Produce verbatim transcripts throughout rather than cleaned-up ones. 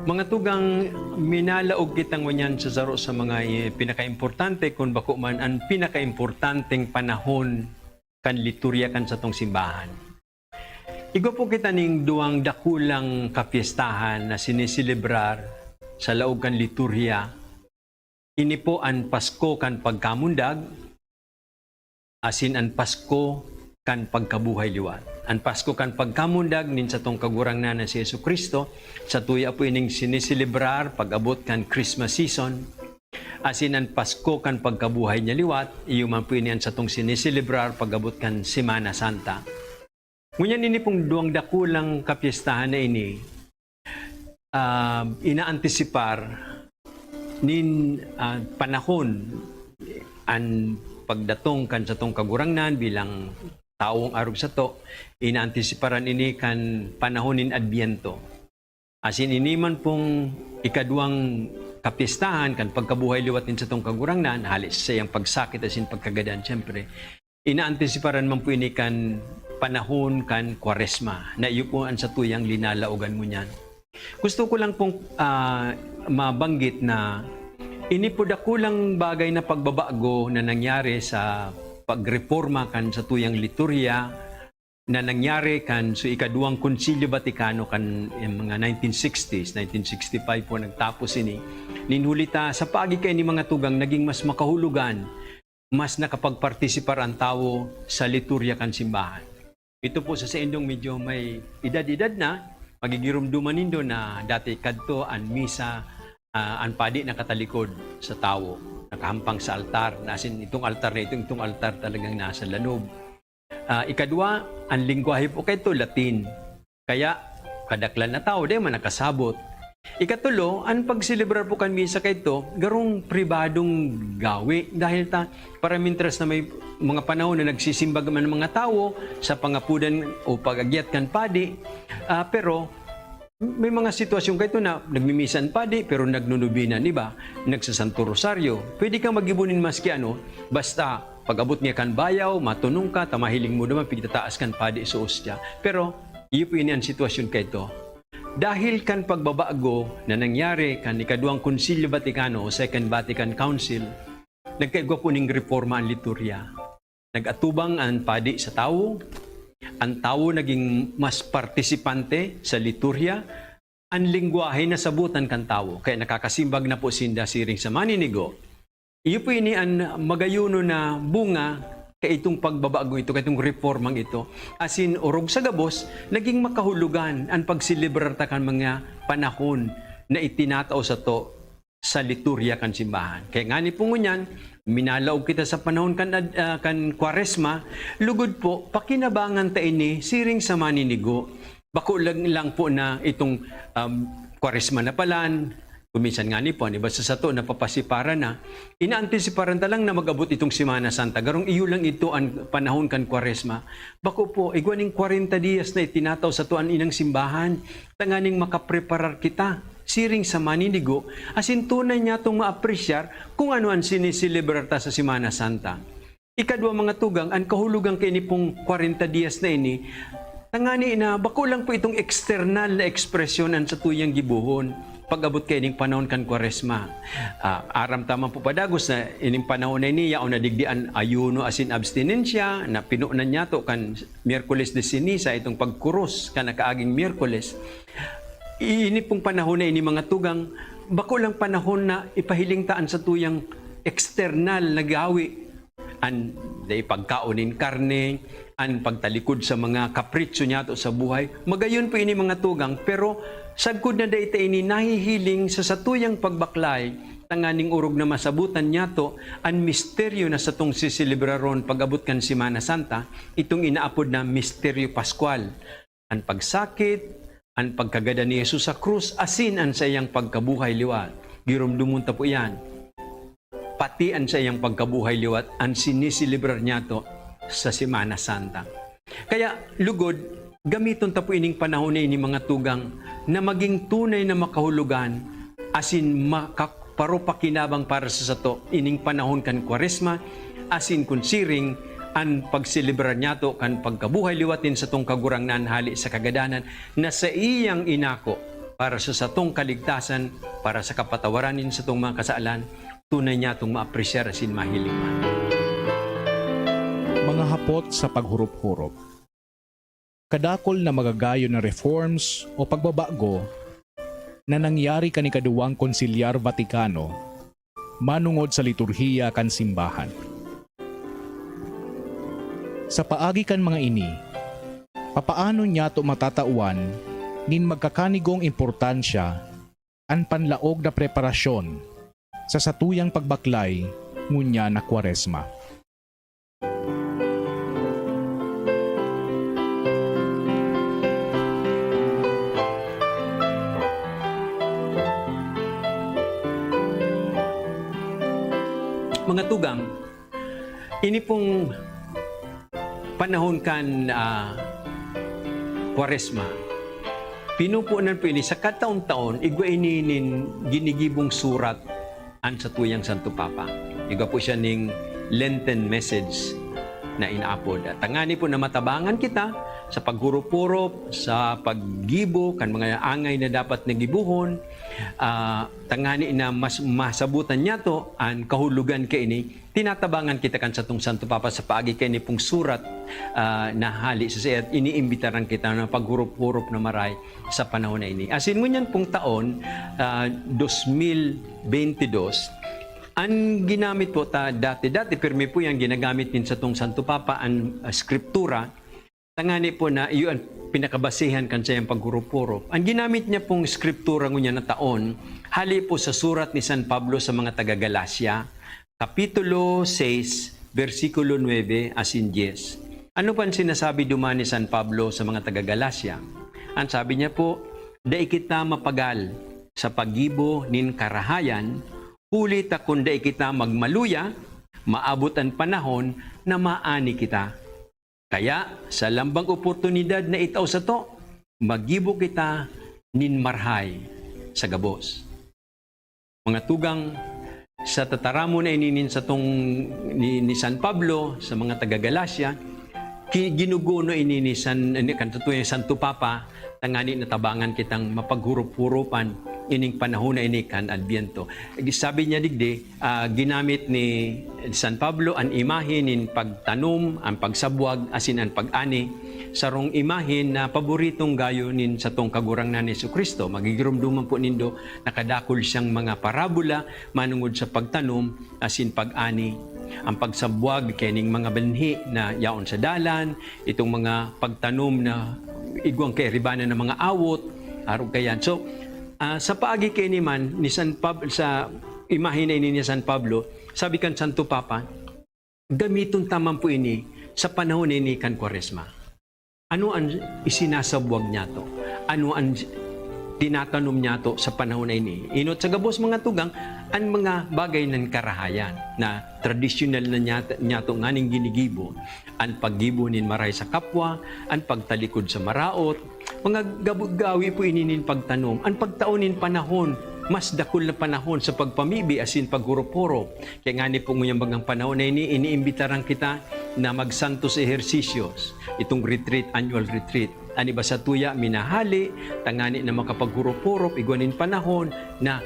Mga tugang, minalaog kita ngunyan sa saro sa mga, eh, pinakaimportante, kun bako man an pinakaimportanteng panahon kan liturya kan satong simbahan. Igwa po kita ning duwang dakulang kapyestahan na siniselebrar sa laog kan liturya. Ini po an Pasko kan Pagkamundag, asin an Pasko kan Pagkabuhay Liwat. An Pasko kan Pagkamundag nin satong Kagurangnan na si Jesu-Cristo, satuya po ining siniselebrar pag-abot kan Christmas season, asin an Pasko kan Pagkabuhay niya Liwat, iyo man po ini an satong siniselebrar pag-abot kan Semana Santa. Ngunyan ini pong duwang dakulang kapyestahan na ini, ah, inaantisipar nin, ah, panahon, an pagdatong kan satong Kagurangnan bilang tawong arog sato, inaantisiparan ini kan panahon nin Adbyento. Asin ini man pong ikaduwang kapyestahan kan pagkabuhay liwat nin satong Kagurangnan, hali sa saiyang pagsakit asin pagkagadan, siyempre, inaantisiparan man po ini kan panahon kan Kwaresma, na iyo po an satuyang linalaogan ngunyan. Gusto ko lang pong, ah, mabanggit na ini po dakulang bagay na pagbabago na nangyari sa pagreporma kan satuyang liturhiya na nangyari kan so ikaduwang Konsilyo Vaticano kan, eh, mga nineteen sixties, nineteen sixty-five po nagtapos ini. Nin huli ta, sa paagi kaini mga tugang, naging mas makahulugan, mas nakapagpartisipar an tawo sa liturya kan simbahan. Ito po sa saindong medyo may edad-edad na, magigiromdoman nindo na dati kadto an misa, ah, an padi nakatalikod sa tawo, nakahampang sa altar, na as in, itong altar na ito, itong altar talagang nasa lanob. Ah, ikadwa, an lengwahe po kaito, Latin. Kaya, kadaklan na tawo, di man nakasabot. Ikatulo, an pagselebrar po kan misa kaito, garong pribadong gawi. Dahil ta, para mintras na may mga panahon na nagsisimba man ang mga tawo sa pangapodan o pag-agyat kan padi, ah, pero may mga sitwasyon kaito na nagmimisa an padi, pero nagnonobena an iba, nagsasanto rosaryo. Pwede kang mag-ibo nin maski ano, basta pag-abot niya kan bayaw, matunong ka, ta mahiling mo naman, pigtataas kan padi sa ostya. Pero, iyo po ini an sitwasyon kaito. Dahil kan pagbabago na nangyari kan ikaduwang Konsilyo Vaticano o Second Vatican Council, nagkaigwa po ning reforma an liturya. Nag-atubang an padi sa tawo, an tawo naging mas partisipante sa liturya, an lengwahe nasabotan kan tawo, kaya nakakasimbag na po sinda siring sa maninigo. Iyo po ini an magayonon na bunga kaitong pagbabago ito, kaitong reformang ito. Asin, orog sa gabos, naging makahulugan an pagselebrar ta kan mga panahon na itinatao sato sa liturya kan simbahan. Kaya ngani po ngunyan, minalaog kita sa panahon kan ad-, ah, kan Kwaresma, lugod po, pakinabangan ta ini siring sa maninigo. Bako lang, lang po na itong, um, Kwaresma na palan, kung minsan ngani po, an iba sa sato, napapasiparan na. Inaantisiparan ta lang na mag-abot itong Semana Santa. Garong iyo lang ito an panahon kan Kwaresma. Bako po, igwa ning kwarenta diyas na itinatao sato an inang simbahan, tanganing makapreparar kita siring sa maninigo, asin tunay niyatong maapresyar kung ano an siniselebrar ta sa Semana Santa. Ikadwa, mga tugang, an kahulogan kaini pong kwarenta diyas na ini, tangani na bako lang po itong eksternal na ekspresyon an satuyang gibohon pag-abot kaining panahon kan Kwaresma. Ah, aram ta man po padagos na ining panahon na ini, yaon na digdi an ayuno asin abstinensya na pinonan niyato kan Miyerkules de Ceniza, itong pagkuros kan nakaaging Miyerkules. Ini pong panahon na ini, mga tugang, bako lang panahon na ipahiling ta an satuyang eksternal na gawi, an dai pagkaon nin karne, an pagtalikod sa mga kapritso niyato sa buhay. Magayon po ini, mga tugang, pero sagkod na dai ta ini nahihiling sa satuyang pagbaklay, tanganing orog na masabotan niyato an misteryo na satong seselebraron pag-abot kan Semana Santa, itong inaapod na Misteryo Pascual. An pagsakit, an pagkagadan ni Jesus sa krus, asin an saiyang pagkabuhay liwat. Giromdomon ta po iyan. Pati an saiyang pagkabuhay liwat an siniselebrar niyato sa Semana Santa. Kaya, lugod, gamiton ta po ining panahon na ini, mga tugang, na maging tunay na makahulogan asin maka-, paropakinabang para sa sato ining panahon kan Kwaresma, asin kun siring an pagselebrar niyato kan pagkabuhay liwat nin satong Kagurangnan hale sa kagadanan na saiyang inako para sa satong kaligtasan, para sa kapatawaran nin satong mga kasalan, tunay niyatong maapresyar asin mahiling man. Mga hapot sa paghurup-hurup. Kadakul na magagayon na reforms o pagbabago na nangyari kan ikaduwang Konsilyar Vaticano manongod sa liturhiya kan simbahan. Sa paagi kan mga ini, papaano niyato matatawan nin magkakanigong importansya an panlaog na preparasyon sa satuyang pagbaklay ngunyan na Kwaresma? Mga tugang, ini pong panahon kan, ah, Kwaresma, pinupunan po ini sa kataon-taon, igwa ini nin ginigibong surat an satuyang Santo Papa. Igwa po siya ning Lenten message na inaapod. At tangani po na matabangan kita sa paghurup-hurup, sa paggibo kan mga angay na dapat na gibohon, ah, tangani na mas masabutan niyato an kahulogan kaini, tinatabangan kita kan satong Santo Papa sa paagi kaini pong surat, ah, na hali sa siya, iniimbitaran kita na paghurup-hurup na maray sa panahon na ini. Asin ngunyan pong taon, ah, dos mil bente dos, an ginamit po ta dati-dati, pirmi po yan ginagamit nin satong Santo Papa, an, ah, Skriptura, tangani po na iyo an pinakabasihan kan saiyang paghurup-hurup. An ginamit niya pong Skriptura ngunyan na taon, hali po sa surat ni San Pablo sa mga taga-Galacia, Kapitulo sais, bersikulo nuebe asin dyes. Ano pa an sinasabi duman ni San Pablo sa mga taga-Galacia? An sabi niya po, "Dai kita mapagal sa paggibo nin karahayan, huli ta kun dai kita magmaluya, maabot an panahon na maani kita. Kaya, sa lambang oportunidad na itao sato, maggibo kita nin marhay sa gabos." Mga tugang, sa tataramon na ini nin satong ni, ni San Pablo sa mga taga-Galacia, ki-, ginugono ini ni San, ni, kan satuyang Santo Papa, tangani na tabangan kitang mapaghurup-hurupan ining panahon na ini kan Adbyento. Sabi niya digdi, ah, ginamit ni San Pablo an imahe nin pagtanom, an pagsabwag, asin an pag-ani, sarong imahe na paboritong gayo nin satong Kagurangnan ni Jesu-Cristo. Magigiromdoman po nindo, nakadakul siyang mga parabola manongod sa pagtanom asin pag-ani. An pagsabwag kaining mga binhi na yaon sa dalan, itong mga pagtanom na igwang kairibanan ng mga awot, arog kaiyan. So, ah, sa paagi kaini man ni San Pab-, sa imahe na ini ni San Pablo, sabi kan Santo Papa, gamiton ta man po ini sa panahon na ini kan Kwaresma. Ano an isinasabwag niyato? Ano an tinatanom niyato sa panahon na ini? Inot sa gabos, mga tugang, an mga bagay nin karahayan na tradisyonal na niyato, niyato nganing ginigibo, an paggibo nin maray sa kapwa, an pagtalikod sa maraot, mga gabo-, gawi po ini nin pagtanom, an pagtao nin panahon, mas dakul na panahon sa pagpamibi asin paghurup-hurup. Kaya ngani po, ngunyan bagang panahon na ini, iniimbitaran kita na magsantos ehersisyo, itong retreat, annual retreat. An iba satuya, minahali, tangani na makapaghurup-hurup, igwa nin panahon na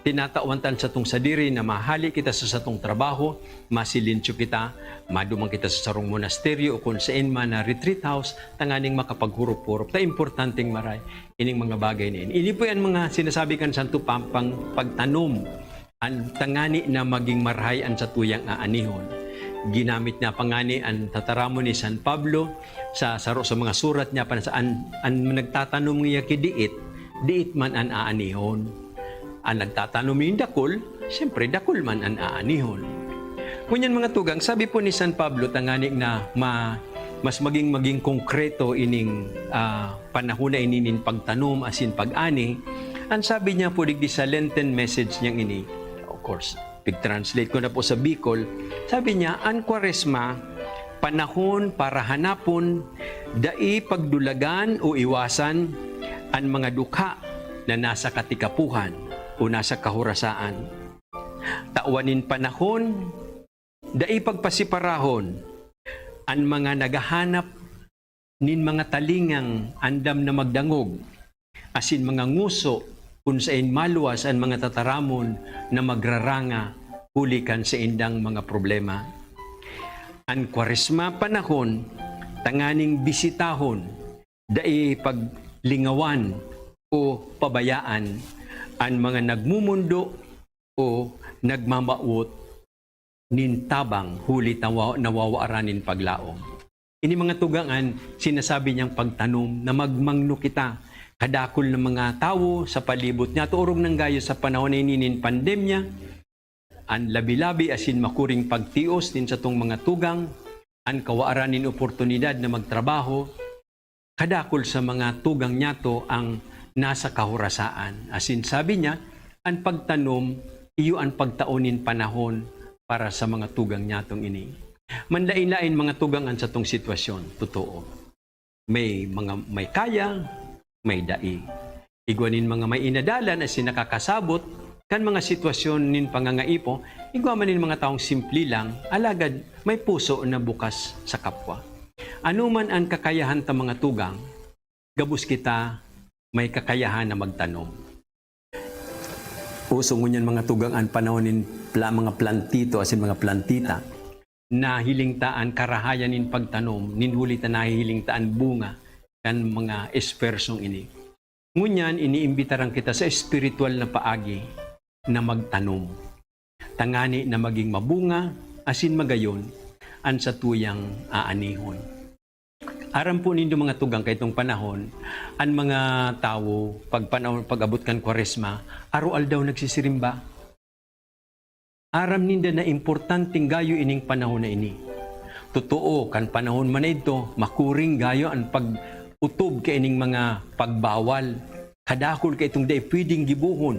tinatawan ta an satong sadiri na mahali kita sa satong trabaho, masilensyo kita, maduman kita sa sarong monasteryo o kun saen man na retreat house, tanganing makapaghurup-hurup. Ta importanteng maray ining mga bagay na ini. Ini po yan mga sinasabi kan Santo Pampang pagtanom, an tangani na maging marhay an satuyang aanihon. Ginamit niya pa ngani an tataramon ni San Pablo sa saro sa mga surat niya, pa na sa an, an nagtatanom niya ki diit, diit man an aanihon. An nagtatanom nin dakul, siyempre, dakul man an aanihon. Ngunyan, mga tugang, sabi po ni San Pablo, tangani na ma-, mas maging, maging konkreto ining, ah, panahon na ini nin pagtanom asin pag-ani, an sabi niya po digdi sa Lenten message niyang ini, of course, pig-translate ko na po sa Bicol, sabi niya, an Kwaresma, panahon para hanapon, dai pagdulagan o iwasan an mga dukha na nasa katikapohan o nasa kahorasaan. Tawan nin panahon, dai pagpasiparahon an mga naghahanap nin mga talingang andam na magdangog, asin mga ngoso kun saen maluwas an mga tataramon na magraranga huli kan saindang mga problema. An Kwaresma panahon tanganing bisitahon, dai paglingawan o pabayaan an mga nagmomondo o nagmamawot nin tabang huli ta wa-, nawawaran nin paglaom. Ini mga tugang an sinasabi niyang pagtanom na magmangno kita. Kadakul na mga tawo sa palibot niyato, orog nang gayo sa panahon na ini nin pandemya, an labi-labi asin makuring pagtios nin satong mga tugang, an kawaran nin oportunidad na magtrabaho, kadakul sa mga tugang niyato ang nasa kahorasaan. Asin sabi niya, an pagtanom, iyo an pagtao nin panahon para sa mga tugang niyatong ini. Manlaen-laen mga tugang an satong sitwasyon, totoo. May mga, may kaya, may dai. Igwa nin mga may inadalan asin nakakasabot kan mga sitwasyon nin pangangaipo, igwa man nin mga tawong simple lang, alagad may puso na bukas sa kapwa. Ano man an kakayahan ta mga tugang, gabos kita may kakayahan na magtanom. Uso ngunyan mga tugang an panahon nin pla-, mga plantito asin mga plantita. Nahiling ta an karahayan nin pagtanom, nin huli ta nahihiling ta an bunga kan mga espersong ini. Ngunyan, iniimbitaran kita sa espiritual na paagi na magtanom, tangani na magin mabunga asin magayon an satuyang aanihon. Aram po nindo, mga tugang, kaitong panahon, an mga tawo, pag panahon, pag-abot kan Kwaresma, aroaldaw nagsisirimba. Aram ninda na importanteng gayo ining panahon na ini. Totoo, kan panahon man na idto, makuring gayo an pag-otob kaining mga pagbawal. Kadakul kaitong dai pwedeng gibohon.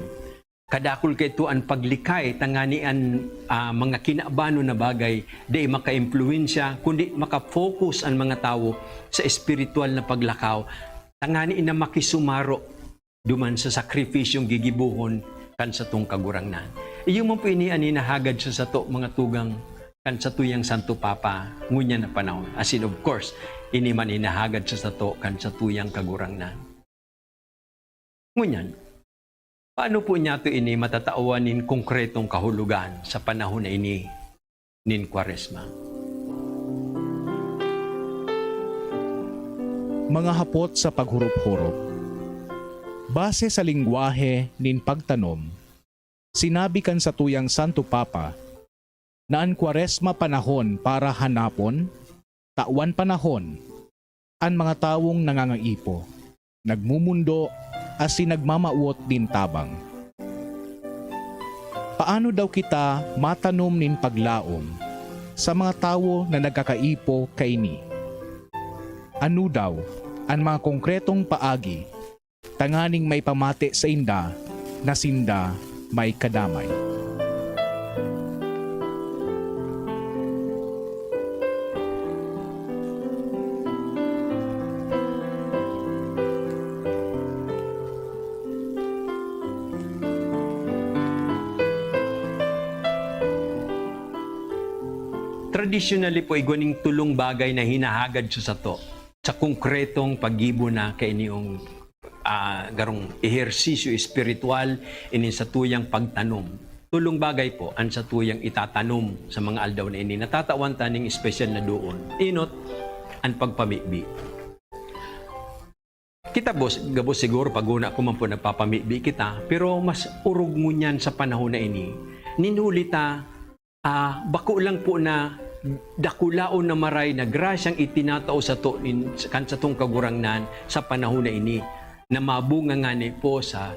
Kadakul kaito an paglikay, tangani an, ah, mga kinabanon na bagay dai makaimpluwensya, kundi maka-focus an mga tawo sa espirituwal na paglakaw, tangani na makisumaro duman sa sakripisyong gigibohon kan satong Kagurangnan. Iyo man po ini an hinahagad sa sato, mga tugang, kan satuyang Santo Papa ngunyan na panahon. As in, of course, ini man hinahagad sa sato kan satuyang Kagurangnan. Ngunyan, paano po niyato ini matatawan nin konkretong kahulogan sa panahon na ini nin Kwaresma? Mga hapot sa paghurop-hurop. Base sa lengwahe nin pagtanom, sinabi kan satuyang Santo Papa na an Kwaresma panahon para hanapon, tawan panahon, an mga tawong nangangaipo, nagmomondo, asin nagmamawot nin tabang. Paano daw kita matanom nin paglaom sa mga tawo na nagkakaipo kaini? Ano daw an mga konkretong paagi tanganing maipamati sainda na sinda may kadamay. Tradisyonally po, igwa ning tolong bagay na hinahagad sa sato sa konkretong paggibo na kainiyong ah, garong ehersisyo espiritual, ini satuyang pagtanom. Tolong bagay po an satuyang itatanom sa mga aldaw na ini. Natatawan ta ning espesyal na doon. Enot, an pagpamibi. Kita bos, gabos siguro pag una ko man po nagpapamibi kita, pero mas orog ngunyan sa panahon na ini. Nin huli ta, ah, bako lang po na dakulaon na maray na grasyang itinatao sato nin, kan satong Kagurangnan sa panahon na ini, na mabunga ngani po sa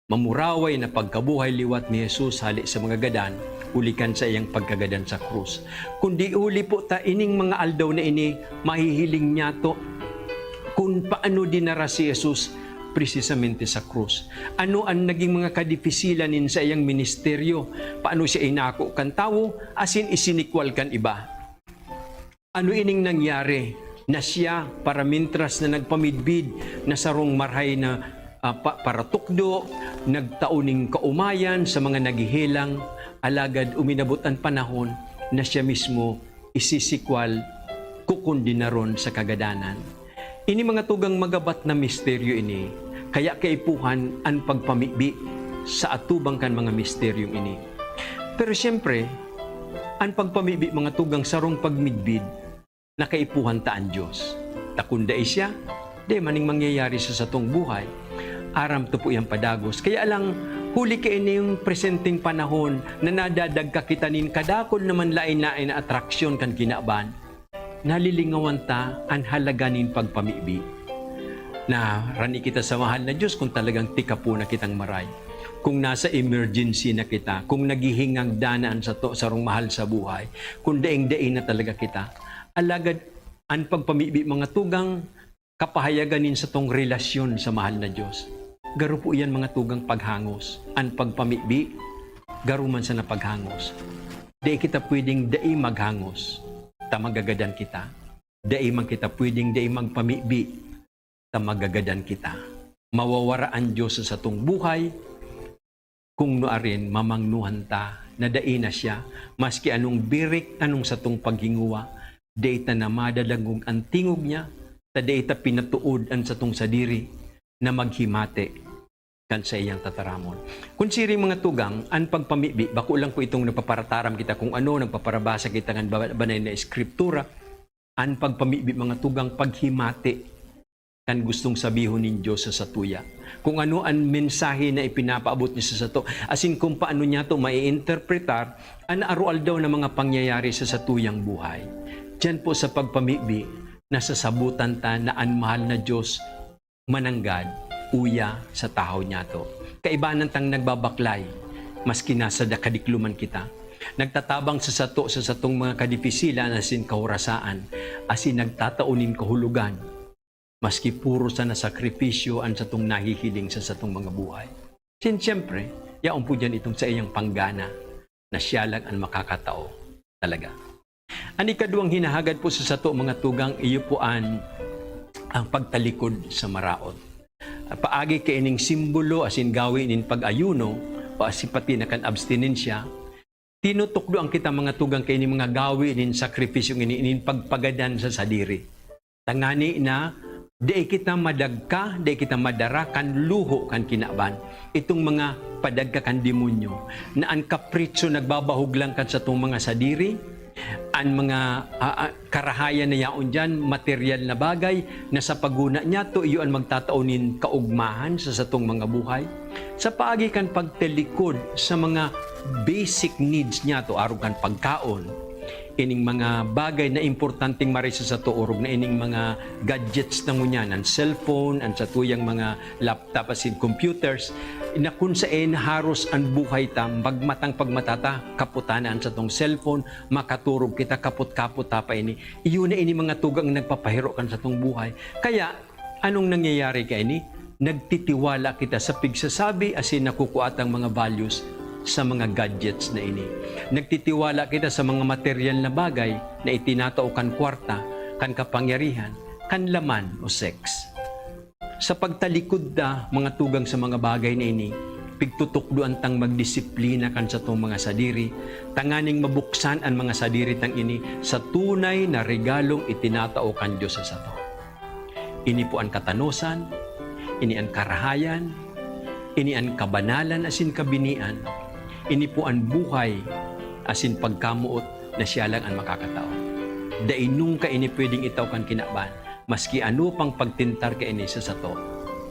mamuraway na pagkabuhay liwat ni Jesus hale sa mga gadan, huli kan saiyang pagkagadan sa krus. Kundi huli po ta ining mga aldaw na ini, mahihiling niyato kun paano dinara si Jesus presisamente sa krus. Ano an naging mga kadipisilan nin saiyang ministeryo? Paano siya inako kan tawo asin isinikwal kan iba? Ano ining nangyari na siya, para mintras na nagpamidbid na sarong marahay na, ah, pa-, paratukdo, nagtao ning kaomayan sa mga naghehelang, alagad uminabot an panahon na siya mismo isisikwal, kukondinaron sa kagadanan. Ini mga tugang magabat na misteryo ini, Kaya kaipuhan an pagpamibi sa atubang kan mga misteryong ini. Pero siyempre, an pagpamibi, mga tugang, sarong pagmidbid na kaipuhan ta an Dios. Ta kun dai siya, dai man nin mangyayari sa satong buhay. Aram ta po yan padagos. Kaya lang, huli kaining presenteng panahon na nadadagka kita nin kadakul na manlaen-laen na atraksyon kan kinaban, nalilingawan ta an halaga nin pagpamibi. Narani kita sa mahal na Dios kun talagang tikapo na kitang maray. Kung nasa emergency na kita, kung naghihingagdan na an sato, sarong mahal sa buhay, kung daing-dai na talaga kita. Alagad an pagpamibi, mga tugang, kapahayagan nin satong relasyon sa mahal na Dios. Garo po iyan, mga tugang, paghangos. An pagpamibi, garo man sana paghangos. Dai kita pwedeng dai maghangos, ta magagadan kita. Dai man kita pwedeng dai magpamibi, ta magagadan kita. Mawawara an Dios sa satong buhay, kung nuarin mamangnuhan ta na dai na siya, maski anong birik, anong satong paghinguwa, dai ta na madadangog an tingog niya, ta dai ta pinatuod an satong sadiri na maghimati kan saiyang tataramon. Kun siring, mga tugang, an pagpamibi, bako lang po itong nagpaparataram kita kung ano, nagpaparabasa kita kan ba-, banal na eskriptura, an pagpamibi, mga tugang, paghimati kan gustong sabihon nin Dios sa satuya. Kung ano an mensahe na ipinapaabot niya sa sato, asin kung paano niya to maiinterpretar an aroaldaw na mga pangyayari sa satuyang buhay. Diyan po sa pagpamibi, nasasabutan ta na an mahal na Dios mananggad, uya sa tahaw niyato. Kaibanan tang nagbabaklay, maski nasa da-, kadikloman kita. Nagtatabang sa sato, sa satong mga kadipisilan asin kahorasaan, asin nagtatao nin kahulogan, maski puro sana sakripisyo an satong nahihiling sa satong mga buhay. Sin siyempre, yaon po diyan itong saiyang panggana na siya lang an makakatao talaga. An ikaduwang hinahagad po sa sato, mga tugang, iyo po an, ang pagtalikod sa maraot. Paagi kaining simbolo asin gawi nin pag-ayuno o asin pati na kan abstinensya, tinutukdoan kita, mga tugang, kaining mga gawi nin sakripisyong ini, nin pagpagadan sa sadiri. Tangani na dai kita madagka, dai kita madara kan luho kan kinaban. Itong mga padagka kan demonyo, na an kapritso nagbabahog lang kan satong mga sadiri, an mga, ah, ah, karahayan na yaon diyan, material na bagay, na sa paghona niyato, iyo an magtatao nin kaogmahan sa satong mga buhay. Sa paagi kan pagtalikod sa mga basic needs niyato, arog kan pagkaon, ining mga bagay na importanteng maray sa sato, orog na ining mga gadgets na ngunyan, an cellphone, an satuyang mga laptop asin computers, na kun saen haros an buhay ta, magmatang pagmata ta, kapot ta na an satong cellphone, makaturog kita, kapot-kapot ta pa ini. Iyo na ini, mga tugang, nagpapahiro kan satong buhay. Kaya, anong nangyayari kaini? Nagtitiwala kita sa pigsasabi asin nakukua tang mga values sa mga gadgets na ini. Nagtitiwala kita sa mga material na bagay na itinatao kan kwarta, kan kapangyarihan, kan laman o sex. Sa pagtalikod ta, mga tugang, sa mga bagay na ini, pigtutukdoan tang magdisiplina kan satong mga sadiri, tanganing mabuksan an mga sadiri tang ini sa tunay na regalong itinatao kan Dios sa sato. Ini po an katanosan, ini an karahayan, ini an kabanalan asin kabinian, ini po an buhay asin pagkamoot na siya lang an makakatao. Dai nungka ini pwedeng itao kan kinaban, maski ano pang pagtentar kaini sa sato,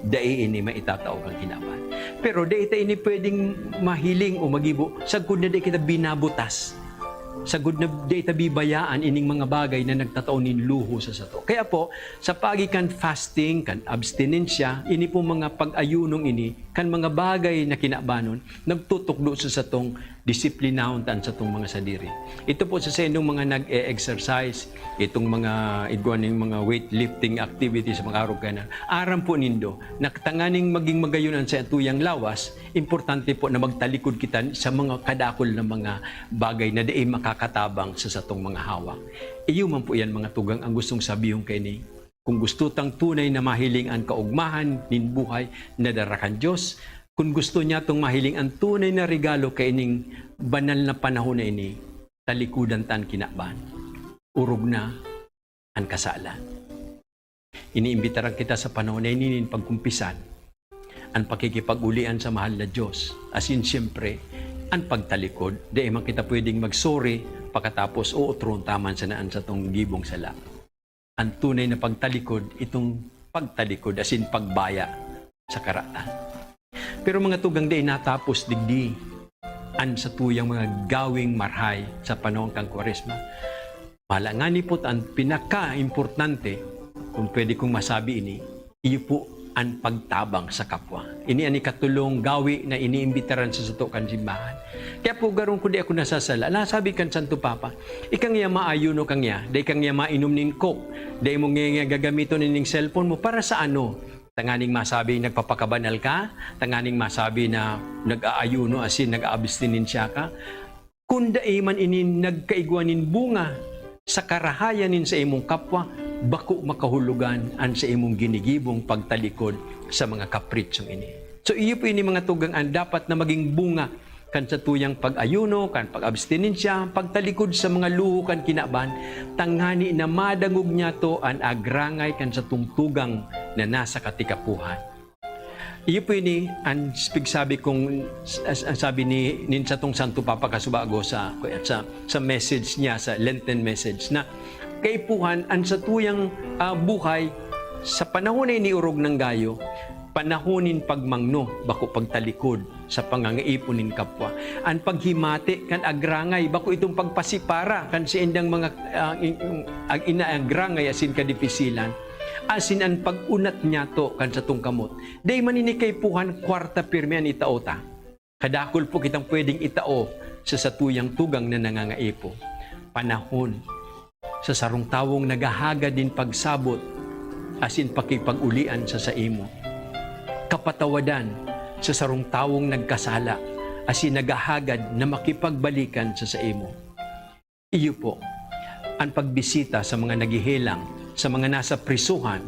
dai ini maitatao kan kinaban. Pero dai ta ini pwedeng mahiling o magibo sagkod na dai kita binabutas. Sagkod na dai ta bibayaan ining mga bagay na nagtatao nin luho sa sato. Kaya po, sa paagi kan fasting, kan abstinensya, ini po mga pag-ayunong ini, kan mga bagay na kinabanon, nagtutukdo sa satong disiplinahon ta an satong mga sadiri. Ito po sa saindong mga nag-e-exercise, itong mga igwa ning mga weightlifting activities, mga arog kaiyan, aram po nindo na tanganing maging magayon an satuyang lawas, importante po na magtalikod kita sa mga kadakul na mga bagay na dai makakatabang sa satong mga hawak. Iyo man po iyan, mga tugang, ang gustong sabihon kaini. Kun gusto tang tunay na mahiling an kaogmahan nin buhay na dara kan Dios, kun gusto niyatong mahiling an tunay na regalo kaining banal na panahon na ini, talikodan ta an kinaban. Orog na an kasalan. Iniimbitaran kita sa panahon na ini nin pagkumpisan an pakikipag-ulian sa mahal na Dios, asin siyempre, an pagtalikod. Dai man kita pwedeng mag-sorry pakatapos uotron ta man sana an satong gibong sala. An tunay na pagtalikod, itong pagtalikod, asin pagbaya sa karatan. Pero mga tugang, dai natapos digdi an satuyang mga gawing marhay sa panahon kan Kwaresma. Mahala ngani po an pinakaimportante, kung pwede kong masabi ini, iyo po an pagtabang sa kapwa. Ini an ikatulong gawi na iniimbitaran sa sato kan simbahan. Kaya po, garo kun di ako nasasala, nasabi kan Santo Papa, "Ika ngiya maayuno ka ngiya, dai ka ngiya mainom nin Coke, dai mo ngiya gagamiton ining cellphone mo, para sa ano? Tanganing masabi nagpapakabanal ka? Tanganing masabi na nag-aayuno asin nag-aabstinensya ka?" Kun dai man ini nagkaigwa nin bunga sa karahayan nin saimong kapwa, bako makahulugan an saimong ginigibong pagtalikod sa mga kapritsong ini. So, iyo po ini, mga tugang, an dapat na magin bunga kan satuyang pag-ayuno, kan pag-abstinensya, pagtalikod sa mga luho kan kinaban, tangani na madangog niyato an agrangay kan satong tugang na nasa katikapohan. Iyo po ini an pigsabi kong, as-, an sabi ni, nin satong Santo Papa kasubago sa, sa, sa message niya, sa Lenten message, na kaipuhan an satuyang, ah, buhay sa panahon na ini orog nang gayo, panahon nin pagmangno, bako pagtalikod sa pangangaipon nin kapwa. An paghimati kan agrangay, bako itong pagpasipara kan saindang mga, ah, in-, in-, ag-, inaagrangay asin kadipisilan, asin an pag-unat niyato kan satong kamot. Dai man ini kaipuhan kwarta pirmi an itao ta. Kadakul po kitang pwedeng itao sa satuyang tugang na nangangaipo. Panahon sa sarong tawong naghahagad nin pagsabot asin pakipag-ulian sa saimo. Kapatawadan sa sarong tawong nagkasala asin naghahagad na makipagbalikan sa saimo. Iyo po, an pagbisita sa mga naghehelang, sa mga nasa prisohan.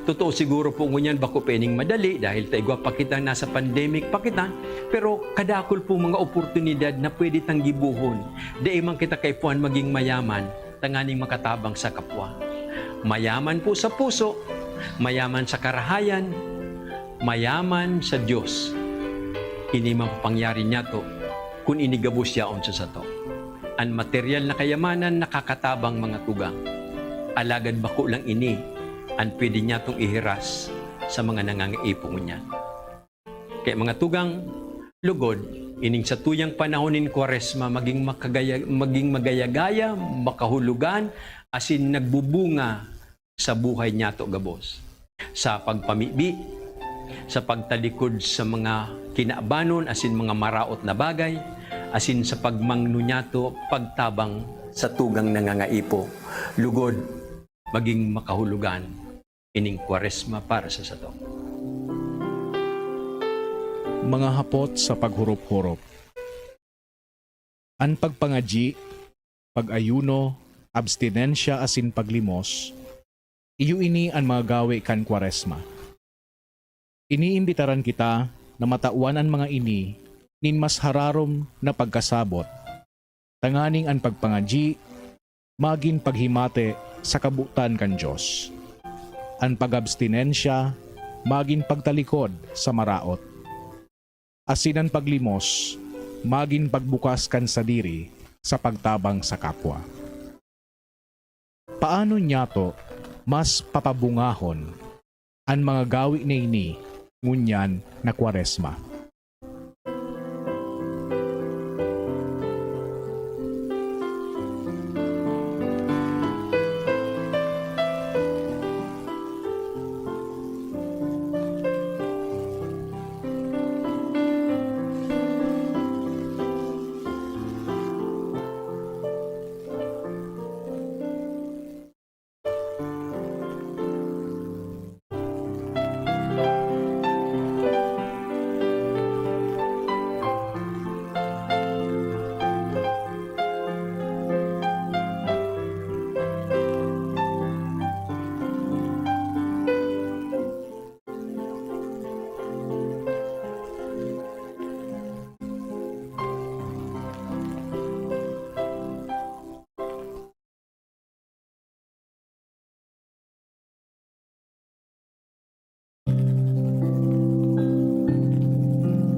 Totoo siguro po ngunyan, bako pa ining madali dahil ta igwa pa kita, nasa pandemic pa kita, pero kadakul po mga oportunidad na pwede tang gibohon. Dai man kita kaipuhan magin mayaman, tanganing makatabang sa kapwa. Mayaman po sa puso, mayaman sa karahayan, mayaman sa Dios. Ini mapapangyari niyato kun ini gabos yaon sa sato. An materyal na kayamanan nakakatabang, mga tugang, alagad bako lang ini an pwede niyatong ihiras sa mga nangangaipo ngunyan. Kaya, mga tugang, lugod, ining satuyang panahon nin Kwaresma magin makagaya-, magin magaya-gaya, makahulugan, asin nagbubunga sa buhay niyato gabos, sa pagpamibi, sa pagtalikod sa mga kinabanon asin mga maraot na bagay, asin sa pagmangno niyato pagtabang sa tugang nangangaipo. Lugod, magin makahulugan ining Kwaresma para sa sato. Mga hapot sa paghurop-hurop. An pagpangadyi, pag-ayuno, abstinensya asin paglimos, iyo ini an mga gawe kan Kwaresma. Iniimbitaran kita na matawan an mga ini nin mas hararom na pagkasabot, tanganing an pagpangadyi magin paghimate sa kabotan kan Dios, an pag-abstinensya magin pagtalikod sa maraot, asin an paglimos magin pagbukas kan sadiri sa pagtabang sa kapwa. Paano niyato mas papabungahon an mga gawe na ini ngunyan na Kwaresma?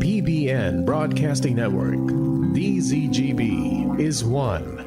P B N Broadcasting Network, D Z G B, is one